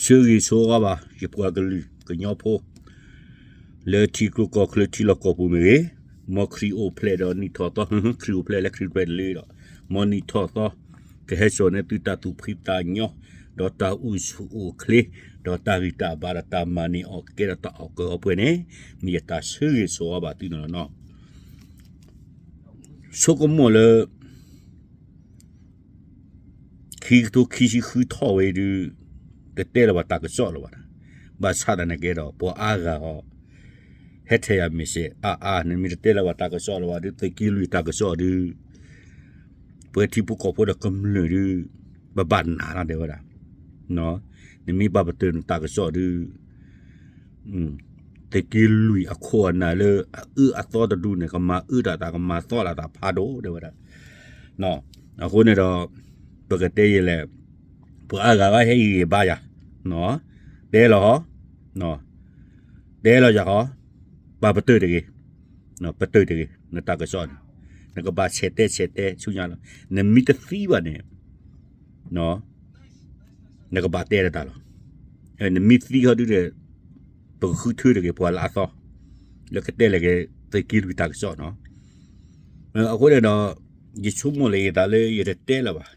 ဆၢဂ့ၤဆၢဝါဘၣ် ယပှၤကလုာ်ကညီဖိ လၢထံကျိကီၢ်ချၢထံလီၢ်ကီၢ်ပူၤမ့ၢ်ဂ့ၤ, မ်ခရံာ်အိၣ်ဖျဲၣ်ဒီးနံၣ်ထီၣ်သီ, ခရံာ်အိၣ်ဖျဲၣ်လၢခရံာ်အိၣ်ဖျဲၣ်တလၢဒီး, မ်နံၣ်ထီၣ်သီ ကဟဲစိာ်န့ၢ်သုတၢ်သူၣ်ဖှံသးညီ, ဒီးတၢ်အိၣ်ဆူၣ်အိၣ်ချ့, ဒီးတၢ်ဂံၢ်တၢ်ဘါဒီးတၢ်မၤန့ၢ်အီၤကဲဒီးတၢ်အီၣ်ကၢအီပှဲၤန့ၣ်, မ့ၢ်ယတၢ်ဆၢဂ့ၤဆၢဝါဘၣ်သုန့ၣ်လီၤနီၤ. ဆိကမိၣ်လၢ ခံကထိခံဆံဃုထီၣ်ဝဲဒုး တတဲလၢၤဘၣ်တၢ်ကစီၣ်လၢၤဘၣ်. ဘၣ်ဆၣ်သနာ်က့ဒီး ပှၤအါဂၤအီၤ ဟဲထဲယၤမ့ၢ်စဲး အါအါ နမ့ၢ်တတဲလၢၤဘၣ်တၢ်ကစီၣ်လၢၤဘၣ်ဒုး သုးက့လွံၢ်တၢ်ကစီၣ်ဒုး ပဝဲထံဖိကီၢ်ဖိဒီးကမျၢၢ်ဒုး ပဘၣ်နးလီၤတဲဝဲဒၣ်. နမ့ၢ်ဘၣ်ပတုာ်နတၢ်ကစီၣ်ဒုး သုးက့လွံၢ်အခိၣ်အနၢ်လၢအအၢအသီတဒုန့ၣ် ကမၤအၢတၢ်သး ကမၤသီတၢ်သးဖးဒိၣ်တဲဝဲဒၣ်. အဃိန့ၣ်ဒီး ပကတဲယဲလဲၣ်, ပှၤအါဂၤဘၣ်ဟဲဟ့ၣ်ဂံၢ်ဘါယၤ, တဲလီၤ, တဲလီၤယၤဃီ, ပာ်ပတုာ်တဂ့ၤ, ပတုာ်တဂ့ၤ နတၢ်ကစီၣ်န့ၣ်, နကဘၣ်ဆဲးတဲဆဲးတဲဆူညါလီၤ. နမ့ၢ်တသံဘၣ်န့ၣ် နကဘၣ်တဲလၢၤတၢ်လီၤ. နမ့ၢ်သံဃီဒုးဒီး ပကဃုထၢတဂ့ၤပှၤလၢအသီ လၢကတဲလၢၤက့ၤသုးက့လွံၢ်တၢ်ကစီၣ်နီၤ. အဃိန့ၣ်ဒီး ယဆိကမိၣ်လၢယသးလၢယတတဲလၢၤဘၣ်.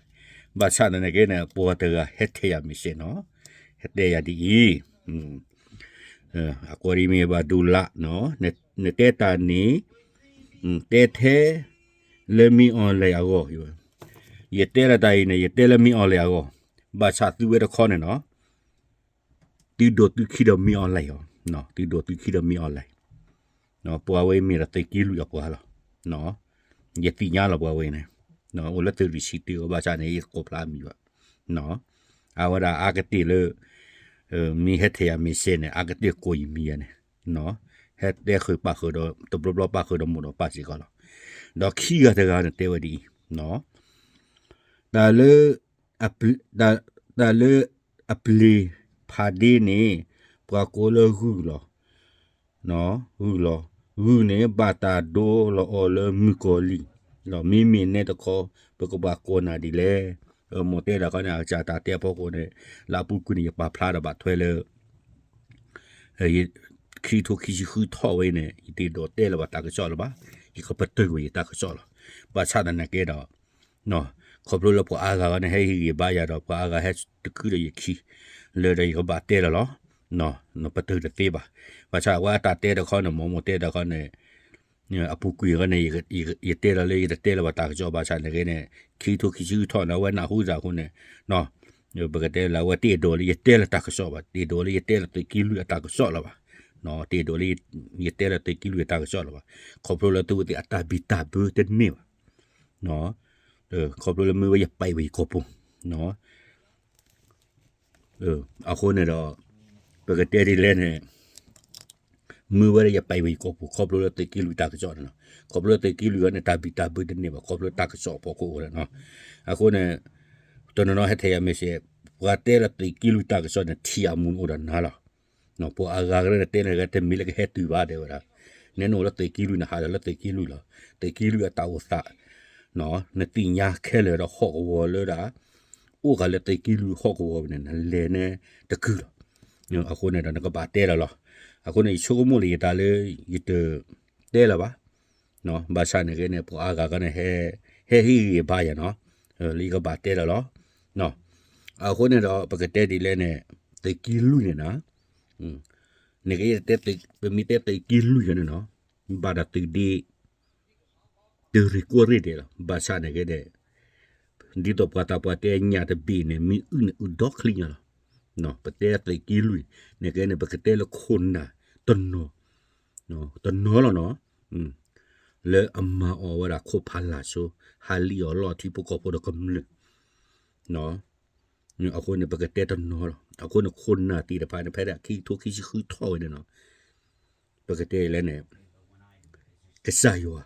ဘၣ်ဆၣ်သနာ်က့န့ၣ် ပှၤတဂၤဟဲထဲယၤမ့ၢ်စဲးနီၤ, ဟဲတဲယၤဒ်အံၤ, အကွီၢ်ဒ်မ့ၢ်ဘၣ်ဒိလး, နတဲတၢ်န့ၣ် တဲထဲလၢမ့ၢ် online အဂီၢ်, ယတဲလၢတၢ်အံၤန့ၣ် ယတဲလၢမ့ၢ် online အဂီၢ်, ဘၣ်ဆၣ်သုဝဲတခီန့ၣ်နီၤ သုဒိးသုခံဒီးမ့ၢ် online အီၤ, သုဒိးသုခံဒီးမ့ၢ် online, ပှၤဝဲမ့ၢ်ဒီးသုးက့လွံၢ်အပှၤလီၤ. ယသ့ၣ်ညါလီၤပှၤဝဲန့ၣ်, အိၣ်လၢသုးရ့ၣ်ဆံတၢ ဘၣ်ဆၣ်န့ၣ် ယကိးဖျါအမံၤဘၣ်. အဝဲဒၣ်အါကတၢၢ်လၢ မ့ၢ်ဟဲထဲယၤမ့ၢ်စဲးန့ၣ် အါကတၢၢ်ကိးယမံၤယၤန့ၣ်, ဟဲတဲဃုာ်ပာ်ဃုာ်ဒီး တဘျီဘျီပာ်ဃုာ်ဒီးမိၢ်ဒီးပၢ်စ့ၢ်ကီးလီၤ. ဒီးခံဂၤတဂၤန့ၣ်တဲဝဲဒ်အံၤ, တၢ်လၢ တၢ်လၢအပျ့ၤဖးဒ့န့ၣ် ပှၤကိးလၢဂုၢ်လီၤ, ဂုၢ်လီၤ, ဂုၢ်န့ၣ်ဘၣ်တၢ်ဒိလီၤအီၤလၢမုၣ်ကီၤလံၢ်, မ့မ့ၢ်နဲတခီ ပကဘၣ်ကိးနၤဒ်လဲၣ်. မိၢ်တဲတၢ်ခီန့ၣ် အကစၢ်တၢ်တဲအဖီခိၣ်န့ၣ် လၢအပူၤကွံာ်န့ၣ် ယပာ်ဖျါဒီးဘၣ်ထွဲလၢ ခံကထိခံဆံဃုထီၣ်ဝဲန့ၣ် ယတအဲၣ်ဒိးတဲလၢၤဘၣ်တၢ်ကစီၣ်လၢၤဘၣ်, ယကပတုာ်ကွံာ်ယတၢ်ကစီၣ်လီၤ. ဘၣ်ဆၣ်သနာ်က့ဒီး ခီဖျိလၢပှၤအါဂၤဂီၢ်န့ၣ် ဟဲဟ့ၣ်ဂံၢ်ဘါယၤဒီး ပှၤအါဂၤဟဲတခုဒီးယခံ လၢဒီးယကဘၣ်တဲလၢၤလီၤ. ပတုာ်တသ့ဘၣ်. ဘၣ်ဆၣ်ဝဲအတၢ်တဲတခီန့ၣ် မိၢ်မိၢ်တဲတၢ်ခီန့ၣ် အပူၤကွံာ်အဂီၢ်န့ၣ် ယတဲလီၤလၢယတတဲလၢၤဘၣ်တၢ်ကစီၣ်ဘၣ်ဆၣ်န့ၣ်ဂ့ၤန့ၣ် ခံကထိခံဆံဃုထီၣ်န့ၣ် အဝဲနၢ်ဟူတၢ်အဃိန့ၣ် ပကတဲလၢအဝဲတအဲၣ်ဒိးလၢယတဲလၢၤတၢ်ကစီၣ်ဘၣ်, တအဲၣ်ဒိးလၢယတဲလၢၤသုးက့လွံၢ်အတၢ်ကစီၣ်လၢၤဘၣ်, တအဲၣ်ဒိးလၢယတဲလၢၤသုးက့လွံၢ်အတၢ်ကစီၣ်လၢၤဘၣ်, ခီဖျိလၢသုဝဲသ့ၣ်အတၢ်ဘံၣ်တၢ်ဘၢတန့ၢ်ဘၣ်, ခီဖျိလၢမ့ၢ်ဝဲယပာ်ဝဲယကိာ်ပူၤ အဃိန့ၣ်ဒီး ပကတဲဒ်လဲၣ်န့ၣ် မ့ၢ်ဝဲဒၣ်ယပာ်ဝဲယကိာ်ပူၤ ခီဖျိလၢသုးက့လွံၢ်တၢ်ကစီၣ်န့ၣ်လီၤ. ခီဖျိလၢသုးက့လွံၢ်အံၤန့ၣ် တၢ်ဘံၣ်တၢ်ဘၢတန့ၢ်ဘၣ် ခီဖျိတၢ်ကစီၣ်အဖီခိၣ်အဃိန့ၣ်လီၤ. အဃိန့ၣ် တနီၤနီၤဟဲထဲယၤမ့ၢ်စဲး ပှၤတဲလၢသုးက့လွံၢ်တၢ်ကစီၣ်န့ၣ် ထံၣ်အမူးအိၣ်ဒီးနၤလီၤ. ပှၤအါဂၤကရၢန့ၣ်တဲန့ၣ် တမ့ၢ်လၢကဟဲတုၤဘၣ်တဲဝဲဒၣ်, နဲနအိၣ်လၢသုးက့လွံၢ်န့ၣ် ဟးဒီးလၢသုးက့လွံၢ်လီၤ. သုးက့လွံၢ်အတၢ်အိၣ်သး နသ့ၣ်ညါခဲလၢာ်ဒီးဟီၣ်ကဝီၤလၢဒၣ် အိၣ်ဃာ်လၢသုးက့လွံၢ်ဟီၣ်ကဝီၤန့ၣ် နလဲၤနဲတကုာ်လီၤ. အဃိန့ၣ်ဒီးနကဘၣ်တဲလၢၤလီၤ. အဃိန့ၣ် ယဆိကမိၣ်လၢယသးလၢ ယတတဲလၢၤဘၣ်. ဘၣ်ဆၣ်န့ၣ်ဂ့ၤန့ၣ် ပှၤအါဂၤဂီၢ်န့ၣ် ဟဲဟ့ၣ်ဂံၢ်ဘါယၤနီၤ, လၢယကဘၣ်တဲလၢၤလီၤ. အဃိန့ၣ်ဒီး ပကတဲဒ်လဲၣ်န့ၣ် သုးက့လွံၢ်န့ၣ်နီၤ, နက ပမ့ၢ်တဲသုးက့လွံၢ်ယၤန့ၣ်နီၤ, ဘၣ်ဒီးသုးဒ့ တရံးကိၢ်ရ့ၣ်ဒဲးလီၤ. ဘၣ်ဆၣ်န့ၣ်ဂ့ၤန့ၣ် ဒ်သိးပှၤသးပှၢ်တဲညၣ်တဘ့ၣ်န့ၣ် မ့ၢ်အုၣ်န့ၣ်အုၣ်ဒီချံညါလီၤ. ပတဲသုးက့လွံၢ်န့ၣ်ဂ့ၤန့ၣ် ပကတဲလၢခိၣ်နၢ်တနီၤ, တနီၤလီၤနီၤ, လၢအမၤအီၣ်ဝဲဒၣ်ခိၣ်ဖးလာ်ဆိ, ဟးလံၣ်အီၣ်လီၢ်ထံဖိကီၢ်ဖိဒီးကမျၢၢ် အဃိန့ၣ် ပကတဲတနီၤလီၤ. အဃိန့ၣ် ခိၣ်နၢ်သ့ၣ်တဖၣ်န့ၣ် ဖဲဒၣ်ခံကထိခံဆံဃုထီၣ်ဝဲန့ၣ်နီၤ, ပကတဲလဲၣ်န့ၣ် ကစၢ်ယွၤ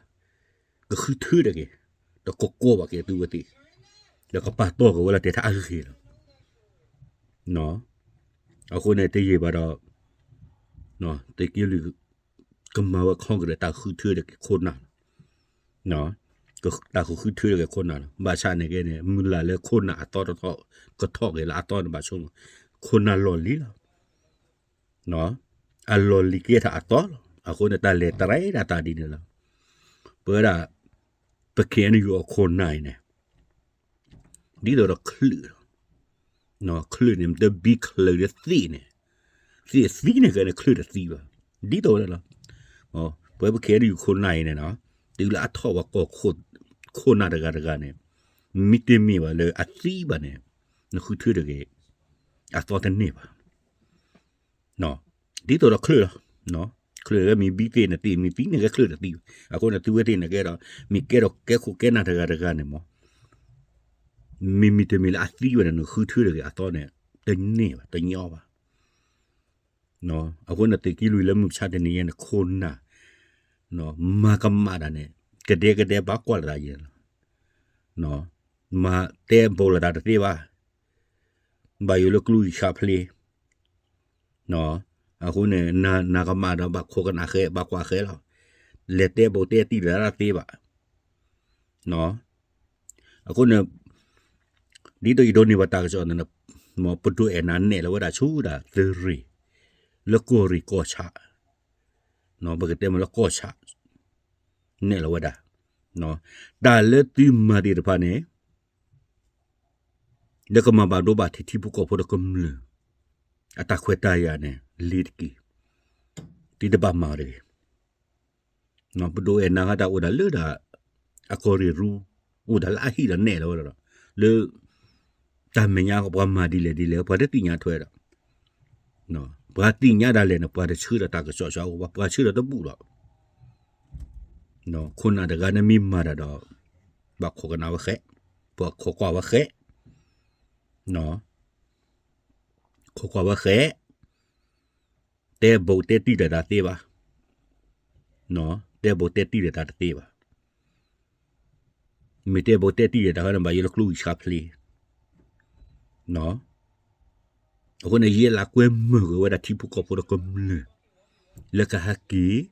ကဃုထၢတဂ့ၤ, တကကိးဘၣ်က့ၤသုဝဲသ့ၣ်, ဒီးကပာ်တီၢ်က့ၤဝဲလၢတဲတၢ်အဂ့ၢ်လီၤ. အဃိန့ၣ် တယံာ်ဘၣ်ဒီး သုးက့လွံၢ် ကမၤဝဲ Congress တၢ်ဃုထၢတဂ့ၤခိၣ်နၢ်လီၤ. တၢ်ဃုထၢတဂ့ၤခိၣ်နၢ်လီၤ. ဘၣ်ဆၣ်န့ၣ်ဂ့ၤန့ၣ် မုၢ်လၢ်လၢခိၣ်နၢ်အသီတထီၣ် ကထီၣ်က့ၤလၢအသီန့ၣ်ဘၣ်ဆိကမိၣ်, ခိၣ်နၢ်လီၢ်လံၤလီၤ. အလီၢ်လံၤကဲထီၣ်အသီလီၤ. အဃိန့ၣ် တၢ်လဲၤတရဲဒၣ်တၢ်ဒ်န့ၣ်လီၤ. ပဝဲဒၣ် ပ ခ့ၣ်အဲၣ်ယူၣ် အခိၣ်နၢ်အံၤန့ၣ် ဒ်သိးဒီးချုးလီၤ. ချုးန့ၣ် မ့ၢ်တဘံချုးဒီးသ့ၣ်န့ၣ်, သ့ၣ်သံန့ၣ်ကဲန့ၣ် ချုးတသံဘၣ်. ဒ်သိးဝဲန့ၣ်လီၤ. ပဝဲပ ခ့ၣ်အဲၣ်ယူၣ် ခိၣ်နၢ်အံၤန့ၣ်နီၤ, တုၤလၢအထီၣ်ပှၤကီၢ်ခိၣ်နၢ်တဂၤတဂၤန့ၣ်, မ့တမ့ၢ်ဘၣ်လၢအသံဘၣ်န့ၣ်, နဃုထၢတဂ့ၤ, အသီတန့ၢ်ဘၣ်. ဒ်သိးဒီးချုးလီၤ. ချုးကဲမ့ၢ်ဘံသ့ၣ်န့ၣ်သ့ၣ်, မ့ၢ်သံန့ၣ်ကဲချုးတသံဘၣ်. အဃိန့ၣ် သုဝဲသ့ၣ်န့ၣ်ကဲဒီး မ့ၢ်ကဲဒီးကဲခိၣ်ကဲနၢ်တဂၤတဂၤန့ၣ်မး, မ့မ့ၢ်တမ့ၢ်လၢအသံဝဲန့ၣ် နဃုထၢတဂ့ၤ အသီန့ၣ် တန့ၢ်ဘၣ် တညီဘၣ်. အဃိန့ၣ် သုးက့လွံၢ်လၢမုၢ်မဆါတနံၤအံၤန့ၣ် ခိၣ်နၢ် မၤကမၣ်တၢ်န့ၣ် ကဒဲကဒဲဘၣ်ကွၢ်လၢတၢ်ယဲၢ်လီၤ. မၤတဲဘူးလၢတၢ်တသ့ဘၣ်. ဘၣ်ယိၣ်လၢကျူအံၤဆါဖျ့ အဃိန့ၣ် နၤကမၣ်ဒီးဘၣ်ခိးကနၣ်ဃဲ ဘၣ်ကွၢ်ဃဲလီၤ. လဲၤတဲဘူးတဲတံၢ်လၢတၢ်တသ့ဘၣ်. အဃိန့ၣ် ဒ်သိးယဒိးန့ၢ်ဘၣ်တၢ်ကစီၣ်န့ၣ် ပဒိၣ်အဲၣ်နၤနဲၣ်လီၤဝဲဒၣ်ဆူဒၣ်သုးရ့ၣ် လၢကီၢ်ရ့ၣ်ကီၢ်ဆၣ်, ပကတဲမ့ၢ်လၢကီၢ်ဆၣ် နဲၣ်လီၤဝဲဒၣ် တၢ်လၢသုမၤသ့ၣ်တဖၣ်န့ၣ် လၢကမၤဘၣ်ဒိဘၣ်ထံးထံဖိကီၢ်ဖိဒီးကမျၢၢ် အတၢ်ခွဲးတၢ်ယာ်န့ၣ် လ့ၤတက့ၢ်. သုတဘၣ်မၤတဂ့ၤ. ပဒိၣ်အဲၣ်နၤတၢ်အိၣ်ဒၣ်လၢဒၣ် အကီၢ်ရ့ၣ်ရူ အိၣ်ဒၣ်လၢအဟံၣ်ဒီးနဲၣ်လီၤဝဲဒၣ်ဒီး လၢ တၢ်မဲာ်ညါပှၤမၤဒ်လဲၣ်ဒ်လဲၣ် ပှၤတသ့ၣ်ညါထွဲဒီး ပှၤသ့ၣ်ညါဒၣ်လဲာ်န့ၣ် ပှၤတဆှၢဒီးတၢ်ကစီၣ်ဆှၢအဂီၢ်ဘၣ် ပှၤဆှၢဒီးတဘူၣ်လီၤ. ခိၣ်နၢ်တဂၤန့ၣ်မ့ၢ်မၤတၢ်ဒီး ဘၣ်ခိးကနၣ်ဝဲဃဲ, ပှၤခိးကွၢ်ဝဲဃဲ, ခိးကွၢ်ဝဲဃဲ, တဲဘူးတဲတံၢ်ဒီးတၢ်တသ့ဘၣ်, တဲဘူးတဲတံၢ်ဒီးတၢ်တသ့ဘၣ်. မ့ၢ်တဲဘူးတဲတံၢ်ဒီးတၢ်ဃီန့ၣ် ဘၣ်ယိၣ်လၢကျူအံၤဆါဖျ့ အဃိန့ၣ် ယဲလၢကွဲမုာ်က့ၤဝဲဒၣ်ထံဖိကီၢ်ဖိဒီးကမျၢၢ် လၢကဟဲက့ၤ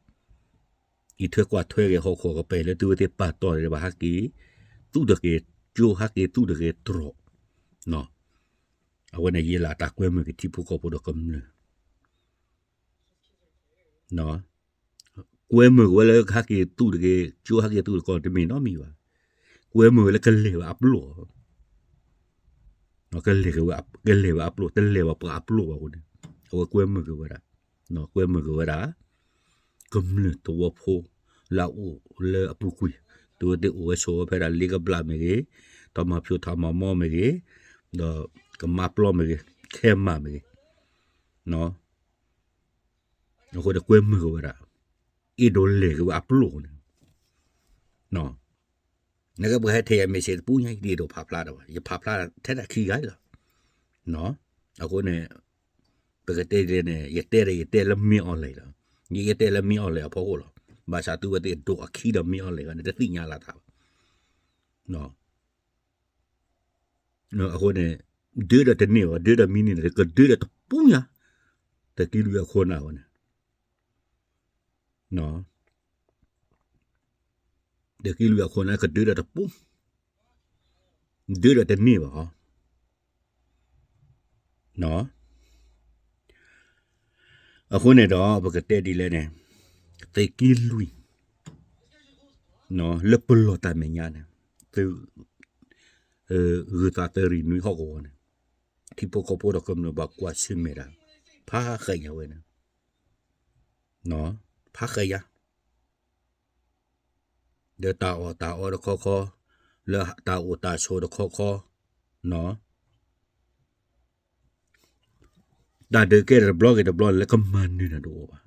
အံးထွဲကွၢ်ထွဲက့ၤဟီၣ်ခိၣ်ကပၤလၢသုဝဲသ့ၣ်ပာ်တီၢ်န့ၣ် ဘၣ်ဟဲက့ၤ သူၣ်တဂ့ၤကၠိ ဟဲက့ၤသူၣ်တဂ့ၤတြီၢ်, အဝဲန့ၣ် ယဲလၢတၢ်ကွဲမုာ်က့ၤထံဖိကီၢ်ဖိဒီးကမျၢၢ် ကွဲမုာ်က့ၤဝဲလၢဟဲက့ၤသူၣ်တဂ့ၤကၠိ ဟဲက့ၤသူၣ်တကီၢ်တမ့ၢ်နီတမံၤဘၣ်. ကွဲမုာ်ဝဲလၢကလဲၤဝဲအပျိၢ်, ကလဲၤဝဲ, ကလဲၤဝဲအပျိၢ် တလဲၤဘၣ်ပှၤအပျိၢ်ဘၣ်အဃိန့ၣ် အဝဲကွဲမုာ်က့ၤဝဲဒၣ်, ကွဲမုာ်က့ၤဝဲဒၣ် ကမျၢၢ်သဝီဖိ လၢအအိၣ်လၢအပူၤကွံာ်, သုဝဲသ့ၣ်အိၣ်ဝဲဆိးဝဲဖဲဒၣ်လ့ကဘျၣ်မ့ၢ်ဂ့ၤ, ထီမၤဖၠိထီမၤမီမ့ၢ်ဂ့ၤ, ဒီးကမါပျီမ့ၢ်ဂ့ၤ, ခဲမးမ့ၢ်ဂ့ၤ, အဃိန့ၣ်ကွဲမုာ်က့ၤဝဲဒၣ်, အဲၣ်ဒိးလဲၤက့ၤဝဲအပျိၢ်န့ၣ်, နကဲပှၤဟဲထဲယၤ message တပူညါ ယတအဲၣ်ဒိးဖးဖျါတၢ်ဘၣ်, ယဖးဖျါထဲဒၣ်ခံဂၤလီၤ. အဃိန့ၣ် ပကတဲဒ်န့ၣ် ယတဲဒီးယတဲလၢမ့ၢ်အီၤလဲၣ်လီၤ. ယယတဲလၢမ့ၢ်အီၤလဲၣ်အဖီခိၣ်လီၤ. ဘၣ်ဆၣ်သုဝဲသ့ၣ်ဒိၣ်အခံဒီးမ့ၢ်အီၤလဲၣ်ဂၤန့ၣ် တသ့ၣ်ညါလၢတၢ်ဘၣ်. အဃိန့ၣ် ဒၢဒီးတန့ၢ်ဘၣ်, ဒၢဒီးမံန့ၣ် ကဒၢဒီးတပူညါ, တကံလူၢ်အခိၣ်နၢ်အဃိန့ၣ် တကံလူၢ်အခိၣ်နၢ် ကဒၢဒီးတပူ, ဒၢဒီးတန့ၢ်ဘၣ်ဟီ. အဃိန့ၣ်ဒီး ပကတဲဒ်လဲၣ်န့ၣ် သုးက့လွံၢ် လၢပလီၢ်တၢ်မဲာ်ညါန့ၣ် သုး ဂုၤသးသရံၣ်နွံဟီၣ်ကဝီၤန့ၣ် ထံဖိကီၢ်ဖိဒီးကမျၢၢ်ဘၣ်ကွၢ်ဆၢၣ်မဲာ်တၢ် ဖးဃဲးညါဝဲန့ၣ်, ဖးဃဲးညါ လၢတၢ်အီၣ်တၢ်အီတခီခီ, လၢတၢ်အိၣ်တၢ်ဆိးတခီခီ, တၢ်ဒုးကဲတဘျီက့ၤတဘျီန့ၣ် လၢကမၤနၢၤတၢ်တအိၣ်ဘၣ်.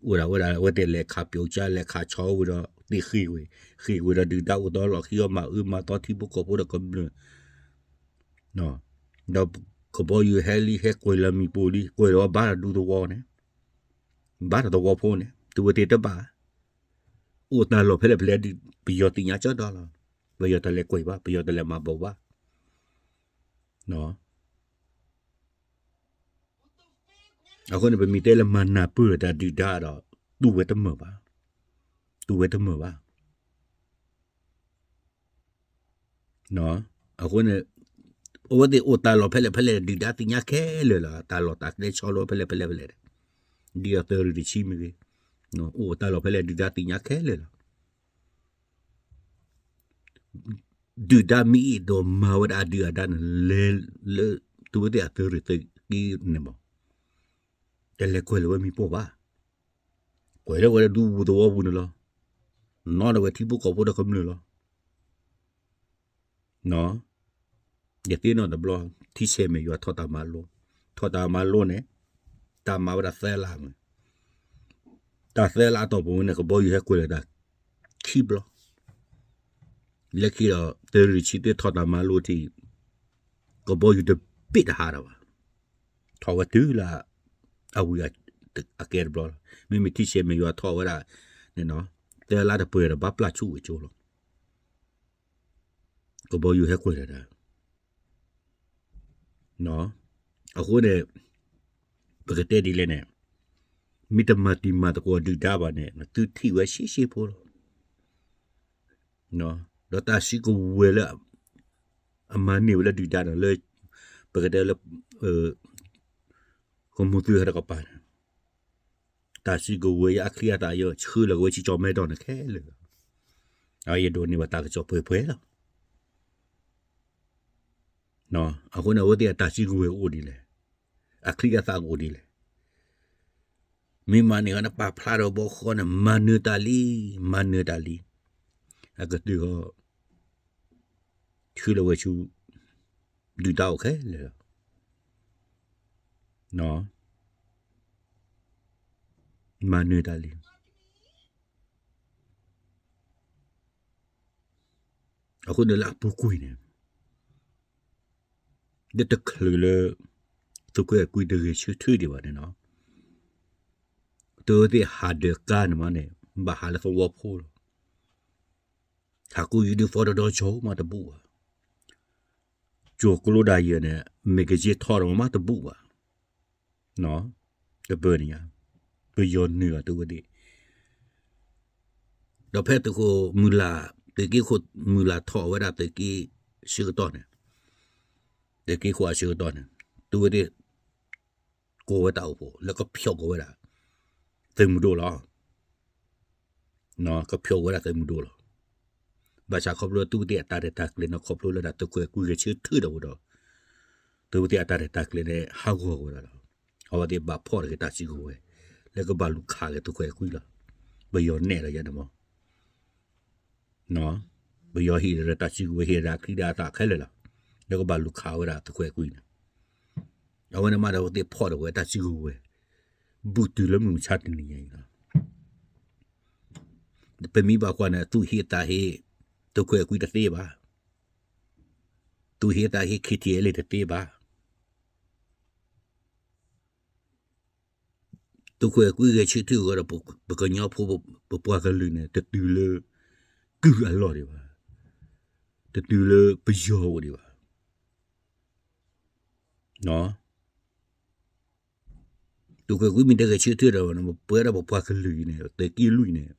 အိၣ်ဒၣ်ဝဲဒၣ် အဝဲသ့ၣ်လဲၤခးပျိးကၠါ လဲၤခးဆီဝံၤဒီး သ့ၣ်ဃ့ၢ်ဝဲ, ဃ့ၢ်ဝံၤဒီးဒုၣ်ဒါအိၣ်သီလီၤခံအီၤ မၤအၢမၤသီထံဖိကီၢ်ဖိဒီးကမျၢၢ် ဒီးကဘီယူၤဟဲလံ ဟဲကွံာ်လီၤမံၤပူၤလံ ကွံာ်ဒီးဘၣ်တၢ်ဒူသဝီန့ၣ်, ဘၣ်တၢ်သဝီဖိန့ၣ် သုဝဲသ့ၣ်တဘၣ် အိၣ်တၢ်လီၢ်ဖဲလဲၣ်ဖဲလဲၣ်ဒ် ပယီၤသ့ၣ်ညါကၠီဒီလီၤ. ပယီၤတလဲၤကွံာ်ဘၣ် ပယီၤတလဲၤမၤဘၣ်ဘၣ်. အဃိန့ၣ် ပမ့ၢ်တဲလၢမၤနၢ်ပၢၢ်တၢ်ဒုၣ်ဒါဒီး တူၢ်ဝဲတမုာ်ဘၣ်, တူၢ်ဝဲတမုာ်ဘၣ်. အဃိန့ၣ် အဝဲသ့ၣ်အိၣ်တၢ်လီၢ်ဖဲလဲၣ်ဖဲလဲၣ် ဒုၣ်ဒါသ့ၣ်ညါခဲလၢာ်လီၤ. တၢ်လီၢ်တၢ်ကျဲဆီလီၤဖဲလဲၣ်ဖဲလဲၣ်ဖဲလဲၣ်, ဒ်အသုးရ့ၣ်တဆံမ့ၢ်ဂ့ၤ, အိၣ်တၢ်လီၢ်ဖဲလဲၣ် ဒုၣ်ဒါသ့ၣ်ညါခဲလၢာ်လီၤ. ဒုၣ်ဒါမ့ၢ်အဲၣ်ဒိးမၤဝဲဒၣ်အဒုၣ်အဒါန့ၣ် လဲၤလၢ သုဝဲသ့ၣ်အသုးရ့ၣ်သုးက့န့ၣ်မး, တလဲၤကွဲးလၢၤဝဲမ့ၢ်ပိၢ်ဘၣ်. ကွဲးလၢၤဝဲလၢဒူပူၤသဝီပူၤန့ၣ်လီၤ. နီၢ်ဒီးဝဲထံဖိကီၢ်ဖိဒီးကမျၢၢ်လီၤ. ယသ့ၣ်နီၣ်တဘျီ ထံဆဲးမဲာ်ယွၤထီၣ်တၢ်မၤလိ, ထီၣ်တၢ်မၤလိန့ၣ် တၢ်မၤဝဲဒၣ်သၢလါမး, တၢ်သၢလါအတီၢ်ပူၤန့ၣ် ကဘီယူၤဟဲကွဲးလၢတၢ်ခံဘျီ, လၢခံဒီး သုးရ့ၣ်တဆံသ့ၣ်ထီၣ်တၢ်မၤလိထံး ကဘီယူၤတဘ့ၣ်တဟးဒီးဘၣ်, ထီၣ်ဝဲတုၤလၢ အဝံၤအကဲတဘျီလီၤ. မ့မ့ၢ်ထံဆဲးမဲာ်ယွၤထီၣ်ဝဲဒၣ်န့ၣ်နီၤ, သၢလါတပှဲၤဒီးဘၣ်ပျၢ်ဆူၣ်ဝဲကၠိလီၤ. ကဘီယူၤဟဲကွဲးလၢၤဒၣ် အဃိန့ၣ် ပကတဲဒ်လဲၣ်န့ၣ်, မ့ၢ်တမၤတံၤမၤသကိးဒုၣ်ဒါဘၣ်န့ၣ် သုထံၣ်ဝဲရှဲရှဲဖိလီၤ. ဒီးတၢ်စုကဝဲၤလၢ အမၤန့ၢ်ဝဲလၢဒုၣ်ဒါန့ၣ်လၢ ပကတဲလၢ ကမူၤသုးဟဲတကပၤန့ၣ်, တၢ်စုကဝဲၤယအချံအသၣ်ယဆှၢလီၤကဝဲဆံကၠီၤမဲဒီးန့ၣ်ခဲလၢာ်, ယဒိးန့ၢ်ဘၣ်တၢ်ကစီၣ်ပှဲၤပှဲၤလီၤ. အဃိန့ၣ် အဝဲသ့ၣ်အတၢ်စုကဝဲၤကအိၣ်ဒ်လဲၣ်, အချံအသၣ်ကအိၣ်ဒ်လဲၣ်. မ့ၢ်မၤန့ၢ်ဝဲန့ၣ် ပာ်ဖျါထီၣ်ဘီဃီန့ၣ် မၤနၢၤတၢ်လံ, မၤနၢၤတၢ်လံ. အကတၢၢ်ဃီ ဆှၢလီၤဝဲဆူ ဒုၣ်ဒါအိၣ်ခဲလၢာ်လီၤ. မၤနၢၤတၢ်လံ. အဃိန့ၣ်လၢအပူၤကွံာ်န့ၣ် လၢတချုးလၢ သုးခိၣ်အဲၤကွံတဂဲၤဆၢထၢၣ်ဒံးဘၣ်န့ၣ်နီၤ, သုဝဲသ့ၣ်ဟးဒၢးကါန့ၣ်မးန့ၣ် ဘၣ်ဟးလၢသဝီဖိလီၤ. ဟးကူ uniform ဒီဒီကၠီမးတဘူၣ်ဘၣ်. ကၠိၤကျိဒၣ်ယဲၢ်န့ၣ် magazine ထီၣ်ဒီးမးတဘူၣ်ဘၣ်. တပၢၢ်န့ၣ်ညါ ပယီၤနုာ်အသုဝဲသ့ၣ် ဒီးဖဲသုးခိၣ်မုၢ်လၢ် သုးက့ခိၣ်မုၢ်လၢ်ထီၣ်ဝဲဒၣ်သုးက့ဆၢကတီၢ်န့ၣ်, သုးက့ခိၣ်အဆၢကတီၢ်န့ၣ် သုဝဲသ့ၣ် ကိးဝဲတၢ်အိၣ်ဖှိၣ်လၢကဖျိးကွံာ်ဝဲဒၣ် သုးမုၢ်ဒိၣ်လီၤ. ကဖျိးကွံာ်ဝဲဒၣ်သုးမုၢ်ဒိၣ်လီၤ. ဘၣ်ဆၣ်ခီဖျိသုဝဲသ့ၣ်အတၢ်ရဲၣ်တၢ်ကျဲၤန့ၣ် ခီဖျိလၢဒၣ်သုးခိၣ်အဲၤကွံဂဲၤဆၢထၢၣ်ဒီးဝဲဒီး သုဝဲသ့ၣ်အတၢ်ရဲၣ်တၢ်ကျဲၤန့ၣ် ဟးဂီၤကွံာ်ဝဲဒၣ်လီၤ. အဝဲသ့ၣ်ဘၣ်ဖီၣ်တဂ့ၤတၢ်စုကဝဲၤ လၢကဘၣ်လူၤခးက့ၤသုးခိၣ်အဲၤကွံလီၤ. ပယီၤနဲၣ်လီၤယဲန့ၣ်မး ပယီၤဟ့ၣ်ဒီးတၢ်စုကဝဲၤ ဟ့ၣ်ဒီးအချံဒီးအသၣ်ခဲလၢာ်လီၤ. လၢကဘၣ်လူၤခးဝဲဒၣ်သုးခိၣ်အဲၤကွံန့ၣ်, အဝဲန့ၣ်မးဒီးအဝဲသ့ၣ်ဖီၣ်ဒီးဝဲတၢ်စုကဝဲၤ ဘူးတုၤလၢမုၢ်မဆါတနံၤညါအံၤလီၤ. ပမ့ၢ်ဘၣ်ကွၢ်န့ၣ် သုးဟ့ၣ်သးဟ့ၣ် သုးခိၣ်အဲၤကွံတသ့ဘၣ်. သုးဟ့ၣ်သးဟ့ၣ် ခ့ထံအဲလ့ၣ် တသ့ဘၣ်. သုးခိၣ်အဲၤကွံဂဲၤဆၢထၢၣ်အဂီၢ်ဒီး ပကညီဖိ ပပှၤကလုာ်န့ၣ် တတုၤလၢ ကုၢ်အလီၢ်ဒံးဘၣ်, တတုၤလၢပယီၤအိၣ်ဒံးဘၣ်. သုးခိၣ်အဲၤကွံမ့ၢ်တဂဲၤဆၢထၢၣ်ဒီး ပဝဲဒၣ်ပပှၤကလုာ်အံၤန့ၣ် သုးက့လွံၢ်န့ၣ်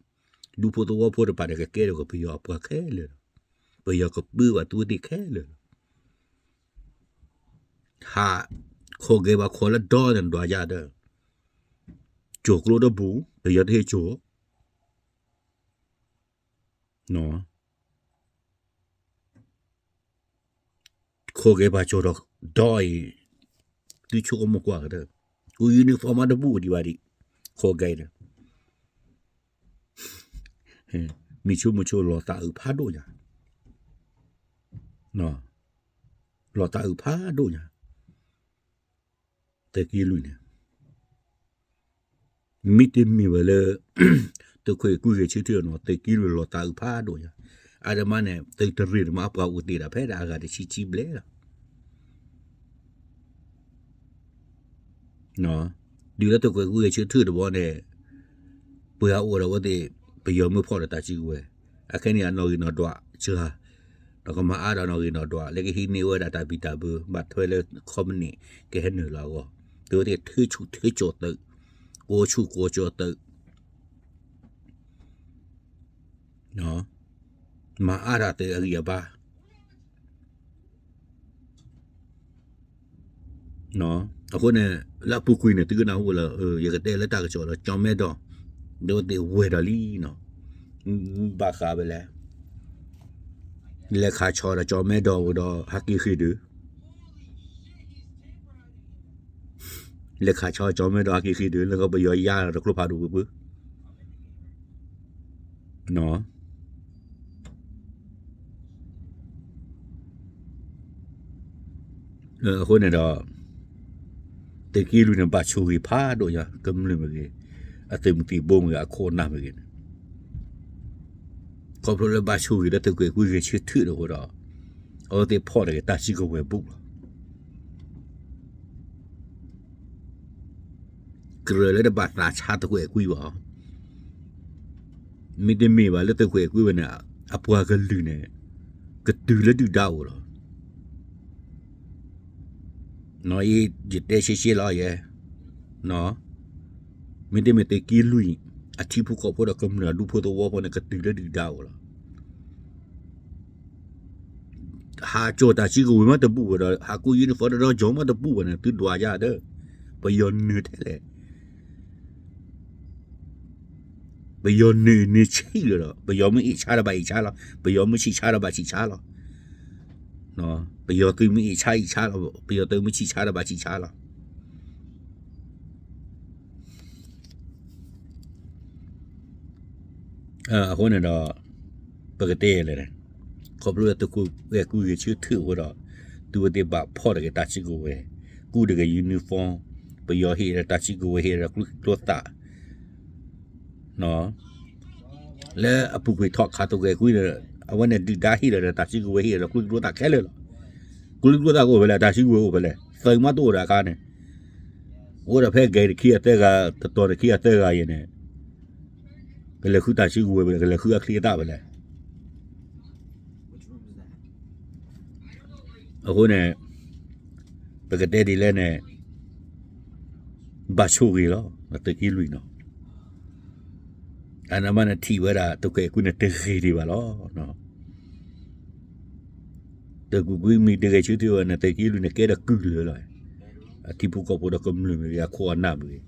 ဒူဖိသဝီဖိတဖၣ်ဒီးကကဲထီၣ်က့ၤပယီၤအပှၤခဲလၢာ်လီၤ. ပယီၤကပၢဘၣ်သုဝဲသ့ၣ်ခဲလၢာ်လီၤ. ဟး ခိးဂဲၤဘၣ်ခိးလၢဒီးန့ၣ်ဒွးယၤဒီး ကၠိၤကျိတဘူၣ် ပယီၤတဟ့ၣ်ကၠိၤ ခိးဂဲၤဘၣ်ကၠိၤဒီး ဒီးအံၤ သုဆိကမိၣ်ကွၢ်ကဒီး အူ uniform မးတဘူၣ်ဒံးဘၣ်ဒံး ခိးဂဲၤဒီး မ့ၢ်ဆိကမိၣ်ဆိလီၤသးအုးဖးဒိၣ်ညါ, လီၤသးအုးဖးဒိၣ်ညါ, သုးက့လွံၢ်န့ၣ် မ့တမ့ၢ်ဝဲလၢ သုးခိၣ်အဲၤကွံဂဲၤဆၢထၢၣ်နီၤ သုးက့လွံၢ်လီၤသးအုးဖးဒိၣ်ညါ, အါတမးန့ၣ် သုးတရ့ၣ်န့ၣ်မးအပှၤအိၣ်သ့ၣ်ဒၣ်ဖဲဒၣ်အဂၤတဆံဆံဘျဲၣ်လီၤ. တုၤလၢသုးခိၣ်အဲၤကွံဂဲၤဆၢထၢၣ်တဘျီန့ၣ် ပှၤအိၣ်ဒီးအဝဲသ့ၣ် ပယီၤမၢဖီၣ်ဒီးတၢ်စုကဝဲၤ, အခဲန့ၣ်အနီၣ်ဂံၢ်နီၣ်ဒွးစှၤ, ဒီးကမၤအါဒီးနီၣ်ဂံၢ်နီၣ်ဒွး လၢကဟံးန့ၢ်ဝဲဒၣ်တၢ်ဘံၣ်တၢ်ဘၢ ဘၣ်ထွဲလၢခီပနံၣ်ကဟဲနုာ်လီၤအဂီၢ်, သုဝဲသ့ၣ်ထၢဆူၣ်ထၢကၠီၤသုး, ကိးဆူၣ်ကိးကၠီၤသုး မၤအါတၢ်သုးအဂံၢ်အဘါ, အဃိန့ၣ် လၢအပူၤကွံာ်န့ၣ် သုကနၢ်ဟူလၢ ယကတဲလၢတၢ်ကစီၣ်လၢ ကၠီမဲဒီး ဒီးသ့ၣ်ဝဲဒီးလံနီၤ, ဘၣ်ဃးဝဲလဲၣ်, လဲၤခးဆီဒီးကၠီမဲဒီးဝဲဒီး ဟးက့ၤဃ့ၢ်ဒုး လဲၤခးဆီကၠီမဲဒီးဟးက့ၤဃ့ၢ်ဒုး လၢကပယီၤယါဒီးတကျိဖးဒိၣ်ပူၤပူၤ, အဃိန့ၣ်ဒီး သုးက့လွံၢ်န့ၣ် ဘၣ်ဆိၣ်ဂ့ၤဖးဒိၣ်ညါ ကမျၢၢ်မ့ၢ်ဂ့ၤ, အသုးမုၢ်သံၣ်ဘိမ့ၢ်ဂ့ၤ, အခိၣ်အနၢ်မ့ၢ်ဂ့ၤန့ၣ်, ခီဖျိလၢဘၣ်ဆိၣ်ဂ့ၤလၢသုးကွဲးကွံဂဲၤဆၢထၢၣ်တဃိဒီး အဝဲသ့ၣ်ဖီၣ်တဂ့ၤတၢ်စုကဝဲၤဘူးလီၤ. ကြၢးလၢတဘၣ်သးဆါသုးကွဲးကွံဘၣ်, မ့တမ့ၢ်ဘၣ်လၢသုးကွဲးကွံဝဲန့ၣ် အပှၤကလုာ်န့ၣ် ကတုၤလၢဒုၣ်ဒါအိၣ်လီၤ. ယတဲရှဲရှဲလီၤယဲ, မ့တမ့ၢ်သုးက့လွံၢ် အထံဖိကီၢ်ဖိဒီးကမျၢၢ်အဒူဖိသဝီဖိန့ၣ် ကတုၤလၢဒုၣ်ဒါအိၣ်လီၤ. ဟးကၠီၣ်တၢ်စုကဝဲၤမးတဘူၣ်ဘၣ်ဒီး ဟးကိး uniform ဒီးကၠီၣ်မးတဘူၣ်ဘၣ်န့ၣ် သုဒွးယါဒီး ပယီၤနုာ်ထဲလဲၣ် ပယီၤနုာ်န့ၣ်ဆံးလီၤဒီး ပယီၤမ့ၢ်အ့ၣ်ဆါဒီးဘၣ်အ့ၣ်ဆါလီၤ, ပယီၤမ့ၢ်ဆံးဆါဒီးဘၣ်ဆံးဆါလီၤ. ပယီၤသုးမ့ၢ်အ့ၣ်ဆါအ့ၣ်ဆါလီၤ, ပယီၤသုးမ့ၢ်ဆံးဆါဒီးဘၣ်ဆံးဆါလီၤ. အဃိန့ၣ်ဒီး ပကတဲလဲၣ်, ခီဖျိလၢသုးကွဲးကွံဂဲၤဆၢထၢၣ်အဃိဒီး သုဝဲသ့ၣ်ဘၣ်ဖီၣ်တဂ့ၤတၢ်စုကဝဲၤ, ကူးတဂ့ၤ uniform, ပယီၤဟ့ၣ်ဒီးတၢ်စုကဝဲၤဟ့ၣ်ဒီးကျိချံကျိသၣ် လၢအပူၤကွံာ်ထီၣ်ခးသုးကွဲးကွံန့ၣ် အဝဲန့ၣ်ဒုၣ်ဒါဟ့ၣ်ဒီးတၢ်စုကဝဲၤဟ့ၣ်ဒီးကျိချံကျိသၣ်ခဲလၢာ်လီၤ. ကျိချံကျိသၣ်ကအိၣ်ဖဲလဲၣ်, တၢ်စုကဝဲၤအိၣ်ဖဲလဲၣ်, သုးမးတအိၣ်ဒီးအခါန့ၣ် အိၣ်ဒီးဖဲဂဲၤတခံအသၢဂၤ တတီၤတခံအသၢဂၤအံၤန့ၣ် ကလဲၤဃုတၢ်စုကဝဲၤဖဲလဲၣ်, ကလဲၤဃုအချံအသၣ်ဖဲလဲၣ်. အဃိန့ၣ် ပကတဲဒ်လဲၣ်န့ၣ် ဘၣ်ဆိၣ်ဂ့ၤလီၤ သုးက့လွံၢ်နီၤ. အန့ၣ်မးန့ၣ်ထံၣ်ဝဲဒၣ် သုးကွဲးကွံန့ၣ်တဂ့ၤဒံးဘၣ်လီၤ. သုးကွဲးကွံမ့ၢ်တဂဲၤဆၢထၢၣ်ဝဲန့ၣ် သုးက့လွံၢ်န့ၣ်ကဲဒီးကုၢ်လၢာ်လီၤ. အထံဖိကီၢ်ဖိဒီးကမျၢၢ်မ့ၢ်ဂ့ၤ အခိၣ်အနၢ်မ့ၢ်